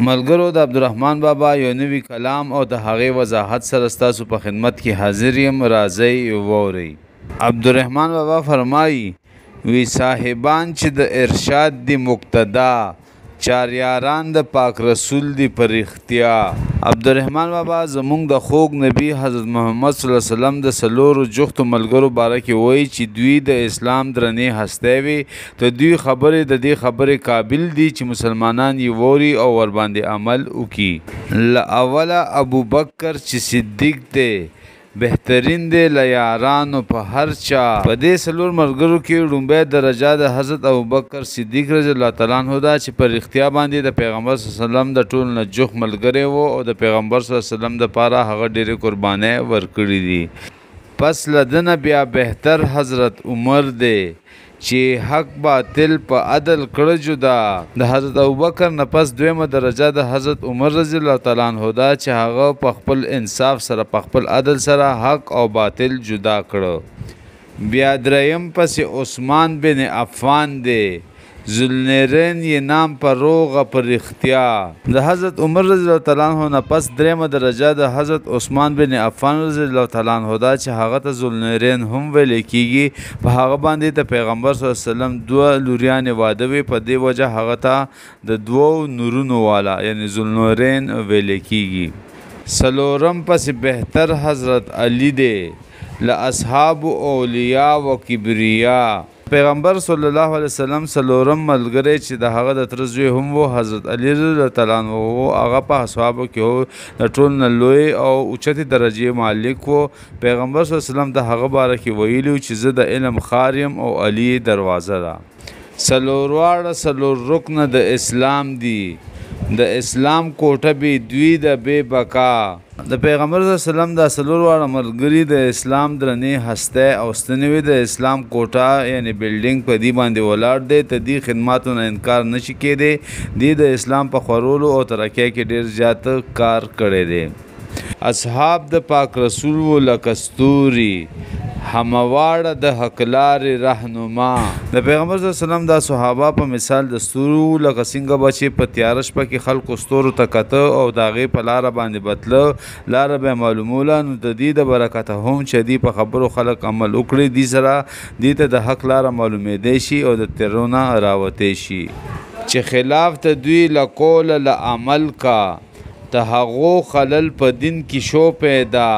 ملګرو د عبدالرحمن بابا یو نوی کلام او د هغې وضاحت سره ستاسو په خدمت کې حاضر یم، راځئ واورئ. عبدالرحمن بابا فرمایي: وی صاحبان چې د ارشاد دی مقتدا، چار یاران د پاک رسول دی پر رښتیا. عبدالرحمن بابا زمونږ د خوږ نبی حضرت محمد صلی الله علیه وسلم د څلورو جختو ملګرو باره کې وایي چې دوی د اسلام درنې هستۍ وي، د دوی خبرې د دې خبرې قابل دي چې مسلمانان یې ووري او ورباندې عمل وکړي. له اوله ابوبکر چې صدیق دی، بهترین دی له یارانو په هر چا. په دې څلور ملګرو کې ړومبی درجه د حضرت ابوبکر صدیق رضی الله تعالی عنه ده چې په رښتیا باندې د پیغمبر صلی الله علیه وسلم د ټولو نه جوخت ملګری و او د پیغمبر صلی الله علیه وسلم دپاره هغه ډېرې قربانۍ ورکړي دي. پس له ده نه بیا بهتر حضرت عمر دی چې حق باطل په عدل کړه جدا. د حضرت ابوبکر نه پس دویمه درجه د حضرت عمر رضی الله تعالی عنه ده چې هغه په خپل انصاف سره په خپل عدل سره حق او باطل جدا کړه. بیا دریم پسې عثمان بن عفان دی، ذوالنورین یې نام په روغه په رښتیا. د حضرت عمر رضی الله تعالی عنه نه پس دریمه درجه د حضرت عثمان بن عفان رضی الله تعالی عنه ده چې هغه ته ذوالنورین هم ویل کیږي. په هغه باندې د پیغمبر صلی الله علیه وسلم دوه لوریانې واده وې، په دې وجه هغه ته د دوو نورونو والا یعنی ذوالنورین ویل کیږي. څلورم پسې بهتر حضرت علی دی له اصحاب اولیا و کبریا. پیغمبر صلی الله علیه وسلم څلورم ملګری چې د هغه د تره زوی هم و حضرت علی رضی الله تعالی عنه و، هغه په اصحابو کې و، د ټولو نه لوی او اوچتې درجې مالک و. پیغمبر صلی الله علیه وسلم د هغه باره کې ویلي چې زه د علم ښار یم او علی دروازه ده. څلور واړه څلور رکنه د اسلام دي، د اسلام کوټه بې دوی ده بې بقا. د پیغمبر صلی الله علیه وسلم دا څلور واړه ملګري د اسلام درنې هستۍ او ستنې وې. د اسلام کوټه یعنی بلډینګ په دې باندې ولاړ دی، ته دې خدماتو نه انکار نشي کېدی. دی د اسلام په خورولو او ترقۍ کې ډېر زیات کار کړی دی. اصحاب د پاک رسول وو لکه ستوري، همواړه د حق لارې رهنما. د پیغمبر صلی الله علیه وسلم دا صحابه په مثال د ستورو وو، لکه څنګه به چې په تیاره شپه کې خلکو ستورو ته کته او د هغې په لاره باندې به تله، لاره به یې معلوموله. نو د دې د برکته هم چې دی په خبرو خلک عمل وکړي، دې سره دې ته د حق لاره معلومېدی شي او د تیرو نه راوتی شي. چې خلاف د دوی له قوله له عمل کا، د هغو خلل په دین کې شو پیدا.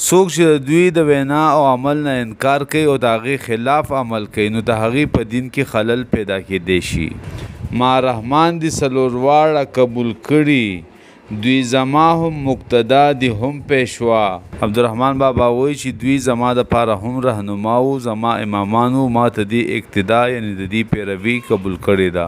څوک چې د دوی د وینا او عمل نه انکار کوي او د هغې خلاف عمل کوي، نو د هغې په دین کې خلل پیدا کېدی شي. ما رحمان دي څلور واړه قبول کړي، دوی زما هم مقتدا دي هم پیشوا. عبدالرحمن بابا وایي چې دوی زما دپاره هم رهنما وو، زما امامان وو، ما ته دې اقتدا یعنی د دې پیروي قبول کړې ده.